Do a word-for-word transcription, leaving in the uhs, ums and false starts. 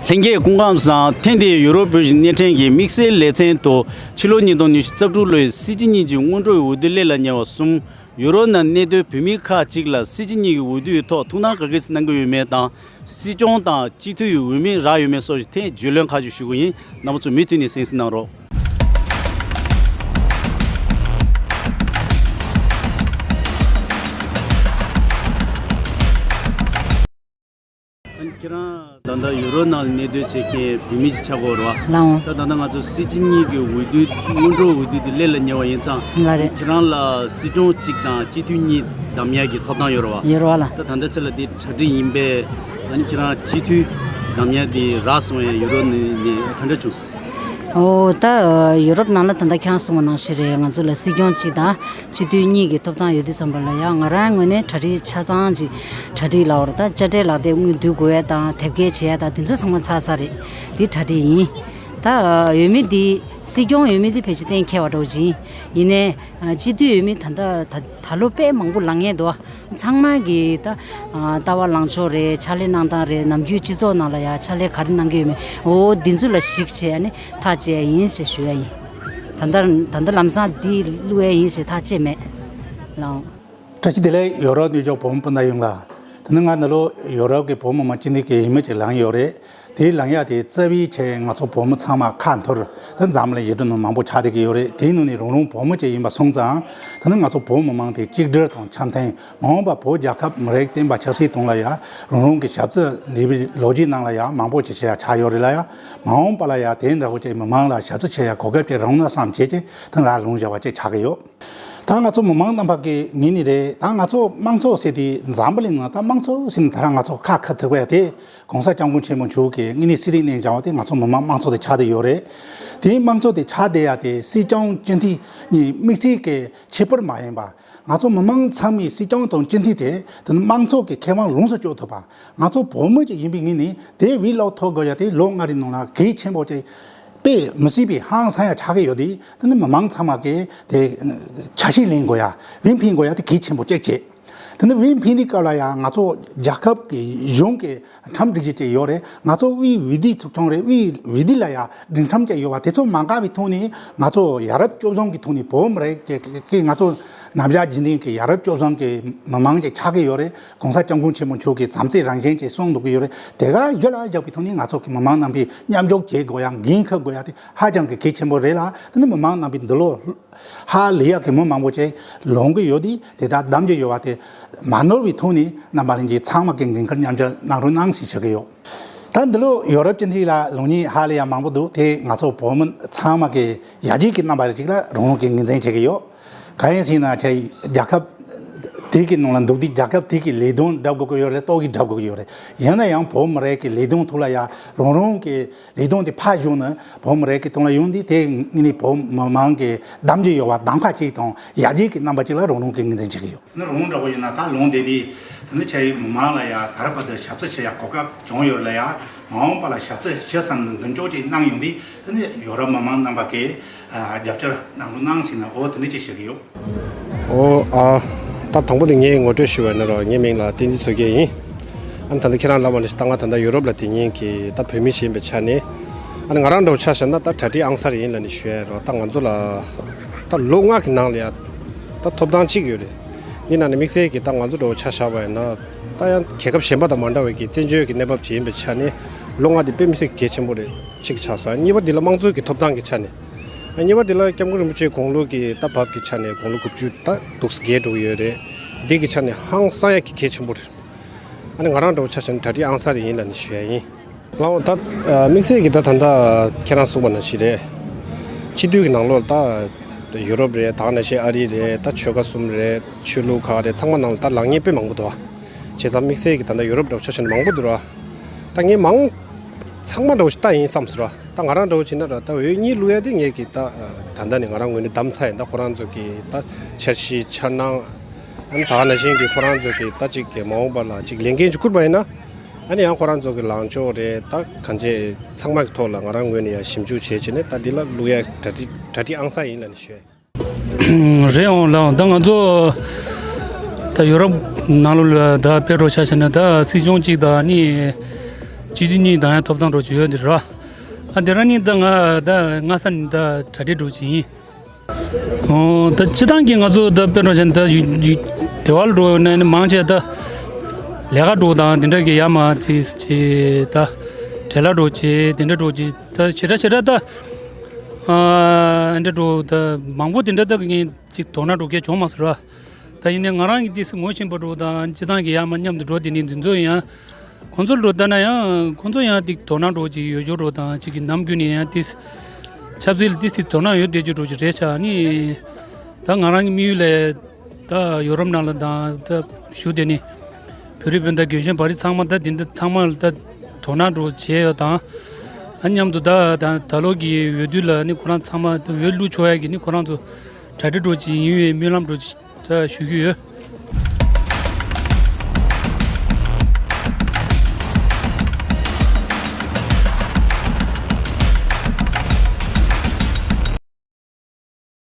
ལྷན་རྒྱས་སྐུ་ཁམས་བཟང་། ཐེངས་འདིའི་ཡུ་རོབ་བོད་ཀྱི་སྣེ་ཕྲན་གྱི་དམིགས་བསལ་ལེ་ཚན་དུ་ཕྱི་ལོ་ཉིས་སྟོང་ཉི་ཤུ་རྩ་དྲུག་ལོའི་སྲིད་སྤྱི་གཉིས་ཀྱི་སྔོན་འགྲོའི་འོས་བསྡུ་སླེབས་ལ་ཉེ་བ་གསུམ། ཡུ་རོབ་ནང་གནས་སྡོད་བོད་མི་ཁག་ཅིག་ལ་སྲིད་སྤྱི་གཉིས་ཀྱི་འོས་བསྡུའི་ཐོག་ཐུགས་སྣང་ག་འདྲ་གནང་གི་ཡོད་མེད་དང་། སྲིད་སྐྱོང་དང་སྤྱི་འཐུས་ཀྱི་འོས་མི་རག་ཡོད་མེད་སོགས་ཀྱི་ཐད་རྒྱུས་ལོན་ཁག་ཅིག་ཞུ་གི་ཡིན། རྣམ་པ་ཚོས་མུ་མཐུད་ནས་གསན་གཟིགས་གནང་རོགས། ཁྱེད་རང་ད་ལྟ་ཡུ་རོབ་ནང་ལ་གནས་སྡོད་བྱེད་མཁན་བོད་མི་ཞིག་ཆགས་ཀྱི་ཡོད་རེད་བ། ལགས་འོང་། ད་ད་ལྟ་ང་ཚོ་སྲིད་སྤྱི་གཉིས་ཀྱི་འོས་བསྡུ་སྔོན་འགྲོ་འོས་བསྡུ་དེ་སླེབས་ལ་ཉེ་བ་ཡིན་ཙང་། ལགས་རེད། ཁྱེད་རང་ལ་སྲིད་སྐྱོང་གཅིག་དང་སྤྱི་འཐུས་གཉིས་བདམས་ཡག་གི་ཐོབ་ཐང་ཡོད་རེད་བ། ཡོད་རེད་བ་ལགས། ད་ད་ལྟ་ཆ་ལ་དེ་གྲ་སྒྲིག་ཡིན་པས། ཨ་ནི་ཁྱེད་རང་སྤྱི་འཐུས་བདམས་ཡག་དེ་རག་སོང་ཡ། ཡུ་རོབ་ནས་ནས་ག་འདྲ་བྱུང་སོང་། ཨོ། ད་ཡུ་རོབ་ནང་ལ་ད་ལྟ་ཁྱེད་རང་གསུངས་པ་ནང་བཞིན་རེད། ང་ཚོ་ལ་སྲིད་སྐྱོང་གཅིག་དང་སྤྱི་འཐུས་གཉིས་ཀྱི་ཐོབ་ཐང་ཡོད་དུས་ཙམ་པ་ལ་ཡ། ང་རང་ངོས་ནས་གྲ་སྒྲིག་ཆ་ཚང་ཅིག་གྲ་སྒྲིག་ལབ་པ་རེད། ད་དཔྱ་ཁྲལ་ལག་དེབ་དངུལ་བསྡུ་དགོས་ཡ་དང་དེབ་སྐྱེལ་བྱེད་ཡ་དང་དེ་ཚོ་ཚང་མ་ཚར་ཚར་རེད། འདི་གྲ་སྒྲིག་ཡིན། ད་འོས་མི་འདི་སྲིད་སྐྱོང་འོས་མི་འདི་ཕལ་ཆེར་གཏན་འཁེལ་བ་འདྲ་བོ་ཅིག་ཡིན། ཡིན་ནའི་སྤྱི་འཐུས་འོས་མི་ད་ལྟ་ད་ད་ལོ་དཔེ་མང་པོ་ལངས་ཡས་འདུག་ཚང་མ་གི་ད་ལྟ་བ་ལངས་ཕྱོགས་རེད། ཕྱག་ལས་གནང་སྟངས་རེད། ནམ་རྒྱུན་སྤྱི་ཚོགས་ནང་ལ་ཡ་ཕྱག་ལས་ག་རེ་གནང་གི་ཡོད་མེད། འོ་འདི་ཚོ་ལ་གཞིགས་བྱས་ནས་ཐག་བཅད་ཡ་ཡིན་ཞེས་ཞུ་ཡ་ཡིན། ད་ལྟ་ད་ལྟ་ལམ་སང་འདི་བླུག་ཡ་ཡིན་ཞེས་ཐག་བཅད་མེད། ལགས་འོང་། བཀྲ་ཤིས་བདེ་ལེགས། ཡོ་རོབ་ནུབ་ཕྱོགས་བོད་མི་སྤུན་ཟླ་ཡོངས་ལ། དེ་ནི་ང་འདི་ལོ་ཡོ་རོབ་ཀྱི་བོད་མི་མང་སྤྱི་འཐུས་ཀྱི་འོས་མི་ཅིག་ལངས་ཡོད་རེད། དེའི་ལངས་ཡ་དེ་རྩ་བའི་ཆེད་ང་ཚོ་བོད་མི་ཚང་མ་ཁ་འཐོར། ད་འཛམ་གླིང་ཡུལ་གྲུ་ནང་མང་པོ་ཆགས་བསྡད་ཀྱི་ཡོད་རེད། དེའི་ནང་ནས་རང་རང་བོད་མི་ཅིག་ཡིན་པ་སོང་ཙང་། ད་ནི་ང་ཚོ་བོད་མི་མང་དེ་གཅིག་སྒྲིལ་དང་འཆམ་མཐུན། མ་འོངས་པ་བོད་རྒྱལ་ཁབ་མི་རིགས་བསྟན་པ་ཆབ་སྲིད་དོན་ལ་ཡ་རང་རང་གི་ཞབས་ཕྱི་འདས་པའི་ལོ་རྒྱུས་ནང་ལ་ཡ་མང་པོ་ཅིག་བྱེད་ཡ་ཆགས་ཡོད་རེད་ལ་ཡ། མ་འོངས་པ་ལ་ཡ་དེ་འདྲ་བོ་ཅིག་མི་མང་ལ་ཞབས་ཕྱི་བྱེད་ཡ་གོ་སྐབས་ཅིག་རག་ན་བསམ་བྱས་ཅིག་ད་ནི་ར་ལངས་བྱ་བ་ཅིག་ཆགས་ཀྱི་ཡོད། ད་ང་ཚོ་མི་མང་རྣམ་པ་གི་ངོས་ནས་རེད། ད་ང་ཚོ་དམངས་གཙོ་ཟེར་དེ་འཛམ་བུ་གླིང་ནང་ད་དམངས་གཙོ་ཟེར་ནས་ད་རང་ང་ཚོ་ཁ་ཁ་ཐུག་པ་ཡ་དེ་༸གོང་ས་༸སྐྱབས་མགོན་ཆེན་པོ་མཆོག་གིས་དངོས་གནས་གསོལ་རས་གནང་བྱུང་བ་དེ་ང་ཚོ་མི་མང་དམངས་གཙོ་དེ་ཆགས་བསྡད་ཡོད་རེད། དེའི་དམངས་གཙོ་དེ་ཆགས་བསྡད་ཡ་དེ་སྲིད་སྐྱོང་སྤྱི་འཐུས་གཉིས་དམིགས་བསལ་གྱི་ཁྱད་པར་མ་ཡིན་པ། ང་ཚོ་མི་མང་ཚང་མས་སྲིད་སྐྱོང་དང་སྤྱི་འཐུས་དེ་དེ་ནི་དམངས་གཙོ་གི་ཁེ་དབང་ལོངས་སུ་སྤྱོད་ཐུབ་པ། ང་ཚོ་བོད་མི་ཅིག་ཡིན་པའི་ངོས་ནས་དེ་བེད་ལོག་ཐོབ་དགོས་ཡ་དེ་ལོ་ལྔ་རེའི་ནང་ལ་གལ་ཆེན་པོ་ཅིག་དཔེ་མི་སྲིད་པའི་ཧང་སང་ཡ་ཆགས་ཀྱི་ཡོད་དེ། དེ་ནི་མི་མང་ཚང་མ་གིས་དེ་ཆ་ཤས་ལེན་དགོས་ཡ། འོས་འཕེན་དགོས་ཡ་དེ་གལ་ཆེན་པོ་གཅིག་བྱས། དེ་ནི་འོས་འཕེན་དུས་སྐབས་ལ་ཡང་ང་ཚོ་རྒྱལ་ཁབ་ཀྱི་གཞུང་གི་ཁྲིམས་སྒྲིག་གཞི་ཅིག་ཡོད་རེད། ང་ཚོ་དབུས་འོས་བསྡུའི་ཚོགས་ཆུང་རེད། དབུས་འོས་བསྡུ་ལ་ཡང་སྒྲིག་ཁྲིམས་ཅིག་ཡོད་པ་དེ་ཚོ་མ་འགལ་བའི་ཐོག་ནས་ང་ཚོ་ཡ་རབས་སྤྱོད་བཟང་གི་ཐོག་ནས་བོད་མི་རིགས་ཀྱི་ཀྱི་ཀྱི་ང་ཚོ་ནམ་ཞག་རྒྱུན་ལྡན་གྱི་ཡ་རབས་སྤྱོད་བཟང་གི་མི་མང་ཅིག་ཆགས་ཀྱི་ཡོད་རེད། ༸གོང་ས་༸སྐྱབས་མགོན་ཆེན་པོ་མཆོག་གིས་བྱམས་བརྩེ་རང་བཞིན་ཅིག་གསུངས་འདུག་གི་ཡོད་རེད། དེ་ག་གཞི་ལ་བཞག་པའི་ཐོག་ནས་ང་ཚོ་གི་མི་མང་རྣམ་པས་མཉམ་འཇོག་བྱེད་དགོས་ཡ། འགན་འཁུར་དགོས་ཡ་དེ་ཧ་ཅང་གི་གལ་ཆེན་པོ་རེད་ལ། དེ་ནི་མི་མང་རྣམ་པས་འདི་ལོ་ཧ་ལས་ཡག་གི་མི་མང་པོ་ཅིག་ལངས་ཀྱི་ཡོད་དེ། དེ་དག་བདམས་ཀྱི་ཡོད་པ་དེ་མ་ནོར་བའི་ཐོག་ནས་རྣམ་པ་ལྷན་རྒྱས་ཚང་མ་གིས་འགན་འཁུར་མཉམ་འཇོག་གནང་རོགས་གནང་ཞེས་ཞུ་གི་ཡོད། ད་འདི་ལོ་ཡོ་རོབ་སྤྱི་འཐུས་ལ་ལངས་མཁན་ཧ་ལས་ཡག་མང་པོ་འདུག་དེ་ང་ཚོ་བོད་མི་ཚང་མ་གི་ཡར་རྒྱས་ཀྱི་རྣམ་པ་རེ་ཅིག་ལ་རང་རང་གིས་ངོས་འཛིན་བྱེད་ཀྱི་ཡོད། གང་ཡིན་ཟེར་ན་ཆ་རྒྱལ་ཁབ་དེ་གི་ནང་ལ་འདུག་དུས་རྒྱལ་ཁབ་དེ་གི་ལས་དོན་སྒྲུབ་དགོས་ཀྱི་ཡོད་རེད། ལྟོ་གོས་སྒྲུབ་དགོས་ཀྱི་ཡོད་རེད། ཡིན་ན་ཡང་བོད་མི་རིགས་ཀྱི་ལས་དོན་ཐོག་ལ་ཡ་རང་རང་གི་ལས་དོན་དེ་ཕར་བཞག་ནས་བོད་མི་རིགས་ཀྱི་དོན་ལ་ཡོང་དུས། དེ་ངས་ནི་བོད་མི་མང་གིས་བདམས་ཀྱི་ཡོད་པ་གདམ་ཁ་ཅིག་དང་ཡར་རྒྱས་ཀྱི་རྣམ་པ་ཅིག་ལ་རང་རང་གིས་ངོས་འཛིན་བྱེད་ཀྱི་ཡོད། ནི་རང་འདྲ་བོ་ཡིན་ན་ད་ལངས་བསྡད་དེ། དེ་ནི་ཆ་ཡི་མི་མང་ལ་ཡ་ད་ར་བར་དུ་ཞབས་ཕྱི་བྱེད་ཡ་གོ་སྐབས་བྱུང་ཡོད་ལ་ཡ། མ་འོངས་པ་ལ་ཞབས་ཕྱི་བྱེད་བསམ་ནས་མདུན་ཅོག་ཅིག་གནང་ཡོང་དུས། དེ་ནི་ཡོ་རོབ་མི་མང་རྣམ་པ་གིས་ཨ་རྒྱབ་སྐྱོར་གནང་རོགས་གནང་ཟེར་ནས་འོ་དེ་འདྲ་ཅིག་བཤད་ཀྱི་ཡོད། ཨོ་ཨ། ད་དང་པོ་དེ་ངས་ངོ་སྤྲོད་ཞུ་བ་ཡིན་ན་རོ། ངའི་མིང་ལ་བསྟན་འཛིན་མཚོ་རྒྱལ་ཡིན། ཨ་ནི་ད་ལྟ་ཁྱེད་རང་ལབ་པ་ནང་བཞིན་ད་ང་ད་ལྟ་ཡོ་རོབ་ལ་དེ་ཉིན་གྱི་ད་བོད་མི་ཞིག་ཡིན་པའི་ཆ་ནས། ཨ་ནི་ང་རང་འདྲ་བོ་ཆ་བཞག་ན་ད་གྲ་སྒྲིག་ཨང་གསར་ཡིན་ལབ་ནས་ཞུ་ཡ་རོ། ད་ང་ཚོ་ལ་ད་ལོ་ལྔ་གི་ནང་ལ་ཡ་ད་ཐོབ་ཐང་གཅིག་ཡོད་རེད། འདི་ནང་ནས་དམིགས་བསལ་གྱི་ད་ང་ཚོ་འདྲ་བོ་ཆ་བཞག་པ་ཡིན་ན། ད་ཡང་རྒྱལ་ཁབ་གཞན་པ་དང་མ་འདྲ་བའི་གི་བཙན་བྱོལ་གྱི་གནས་བབ་ཅིག་ཡིན་པའི་ཆ་ནས་ལོ་ལྔ་འདི་དཔེ་མི་སྲིད་གལ་ཆེན་པོ་རེད། གཅིག་ཆགས་སོང་། གཉིས་པ་འདི་ལ་དམངས་གཙོའི་གི་ཐོབ་ཐང་གི་ཆ་ནས། གཉིས་པ་འདི་ལ་སྐྱབས་མགོན་རིན་པོ་ཆེའི་དགུང་ལོ་གི་ད་བབ་ཀྱི་ཆ་ནས་དགུང་ལོ་དགུ་བཅུ་ད་འདུག་སེ་བརྒལ་འགྲོ་གི་ཡོད་རེད། འདི་གི་ཆ་ནས་ཧང་སང་ཡ་གི་གལ་ཆེན་པོ་རེད། ཨ་ནི་ང་རང་འདྲ་བོ་ཆ་བཞག་ན་གྲ་སྒྲིག་ཨང་གསར་ཡིན་ལབ་ནས་ཞུ་ཡ་ཡིན། ལགས་འོང་། ད་དམིགས་བསལ་གྱི་ད་ད་ལྟ་ཁྱེད་རང་གསུངས་པ་ནང་བཞིན་རེད། སྤྱི་འཐུས་ཀྱི་ནང་ལོགས་ད་ཡུ་རོབ་རེད། ད་ག་ནང་བཞིན་ཨ་རི་རེད། ད་ཆོལ་ཁ་གསུམ་རེད། ཆོས་ལུགས་ཁག་རེད། ཚང་མ་ནང་ལ་ད་ལངས་མཁན་དཔེ་མང་པོ་འདུག་ཨ། བྱས་ཙང་དམིགས་བསལ་གྱི་ད་ལྟ་ཡུ་རོབ་འདྲ་བོ་ཆ་བཞག་ན་མང་པོ་འདུག་ར། ད་ངས་མང་ཚང་མ་འདྲ་བོ་ཞིག་ལྟ་ཡིན་བསམ་སོང་ར། ད་ང་རང་འདྲ་བོ་བྱས་ན་ར་ད་འོས་གཉིས་བླུག་ཡ་དེ་ངས་ཀྱི་ད་ད་ལྟ་ནས་ང་རང་ངོས་ནས་བདམས་ཚར་ཡིན། ད་ཁོ་རང་ཚོ་གི་ད་འཆར་གཞི་འཆར་སྣང་། ཨ་ནི་ད་ག་ནང་བཞིན་གྱི་ཁོ་རང་ཚོ་གི་ད་ཅིག་གི་མ་འོངས་པ་ལ་ཅིག་ལས་འགན་ཅིག་བསྐུར་བ་ཡིན་ན། ཨ་ནི་ཡང་ཁོ་རང་ཚོ་གི་ལངས་ཕྱོགས་རེད། ད་གང་ཅི་ཚང་མ་གི་ཐོག་ལ་ང་རང་ངོས་ནས་ཡང་ཞིབ་འཇུག་བྱས་བྱས་ནས་ད་འདི་ལ་བླུག་ཡ་གྲ་སྒྲིག་གྲ་སྒྲིག་ཨང་གསར་ཡིན་ལབ་ནས་ཞུ་ཡ་ཡིན། རེད་འོང་ལགས། ད་ང་ཚོ་ད་ཡོ་རོབ་ནང་ལོགས་ལ་ད་དཔེ་འདྲ་བོ་ཆ་བཞག་ན་ད་སྲིད་སྐྱོང་གཅིག་དང་ནི་ སྤྱི་འཐུས་གཉིས་དང་ཡང་ཐོབ་ཐང་འདྲ་བོ་ཅིག་ཡོད་འདི་ར། ཨ་དེ་རང་ཉིད་ད་ང་ད་སྔ་ས་ནས་ད་གྲ་སྒྲིག་འདྲ་བོ་ཅིག་ཡིན། ཨོ་ད་སྤྱི་བཏང་གི་ང་ཚོ་ད་དཔེ་འདྲ་བྱས་ན་ད་ཡུ་ཡུ་དེ་བ་ལ་འགྲོ་ན་ནི་མང་ཆེ་ད་ལས་ཀ་འགྲོ་དང་དེ་འདྲ་གི་ཡ་མ་ཅིག་ཅིག་ད་བྲེལ་ལ་འགྲོ་ཅིག་དེ་འདྲ་འགྲོ་ཅིག་ད་ཞེ་དྲག་ཞེ་དྲག་ད་ཨ་འདྲ་འགྲོ་ད་མང་པོ་དེ་འདྲ་ད་ངས་ཅིག་དོ་སྣང་འགྲོ་མཁན་བྱུང་མ་སོང་ར། ད་ཡིན་ནའི་ང་རང་གི་ཏིས་ངོ་ཤེས་པ་འགྲོ་དང་སྤྱི་བཏང་གི་ཡ་མ་མཉམ་དུ་འགྲོ་དེ་ནི་འདི་ཚོ་ཡང་ཁོང་ཚོར་འགྲོ་ལྟ་ན་ཡང་ཁོང་ཚོ་ཡང་ཏིག་དོ་སྣང་འགྲོ་ཅིག་ཡོད་འཇོག་འགྲོ་དང་ཅིག་གི་ནམ་རྒྱུན་ནས་ཡང་ཏིས་ཆབ་སྲིད་ལ་ཏིས་ཏིག་དོ་སྣང་ཡོད་བསྡད་རྒྱུ་འགྲོ་ཅིག་རེད་ཤག་ནི་ད་ང་རང་གི་དམིགས་ཡུལ་ལས་ད་ཡོ་རོབ་ནང་ལ་དང་ད་བཞུགས་དེ་ནི་བོད་རིགས་སྤུན་ཟླ་རྒན་གཞོན་བར་རིགས་ཚང་མ་ད་དེ་འདྲ་ཚང་མ་ལ་ད་དོ་སྣང་འགྲོ་བྱས་ཡོད་དང་ཨ་མཉམ་དུ་ད་ད་ད་ལོ་གི་འོས་བསྡུ་ལ་ནི་ཁོ་རང་ཚང་མ་ད་འོས་བླུག་ཆོག་ཡ་གི་ནི་ཁོ་རང་ཚོ་གྲ་སྒྲིག་འགྲོ་ཅིག་ཡིན་བའི་སྨོན་ལམ་འགྲོ་ཅིག་ད་ཞུ་གི་ཡོད།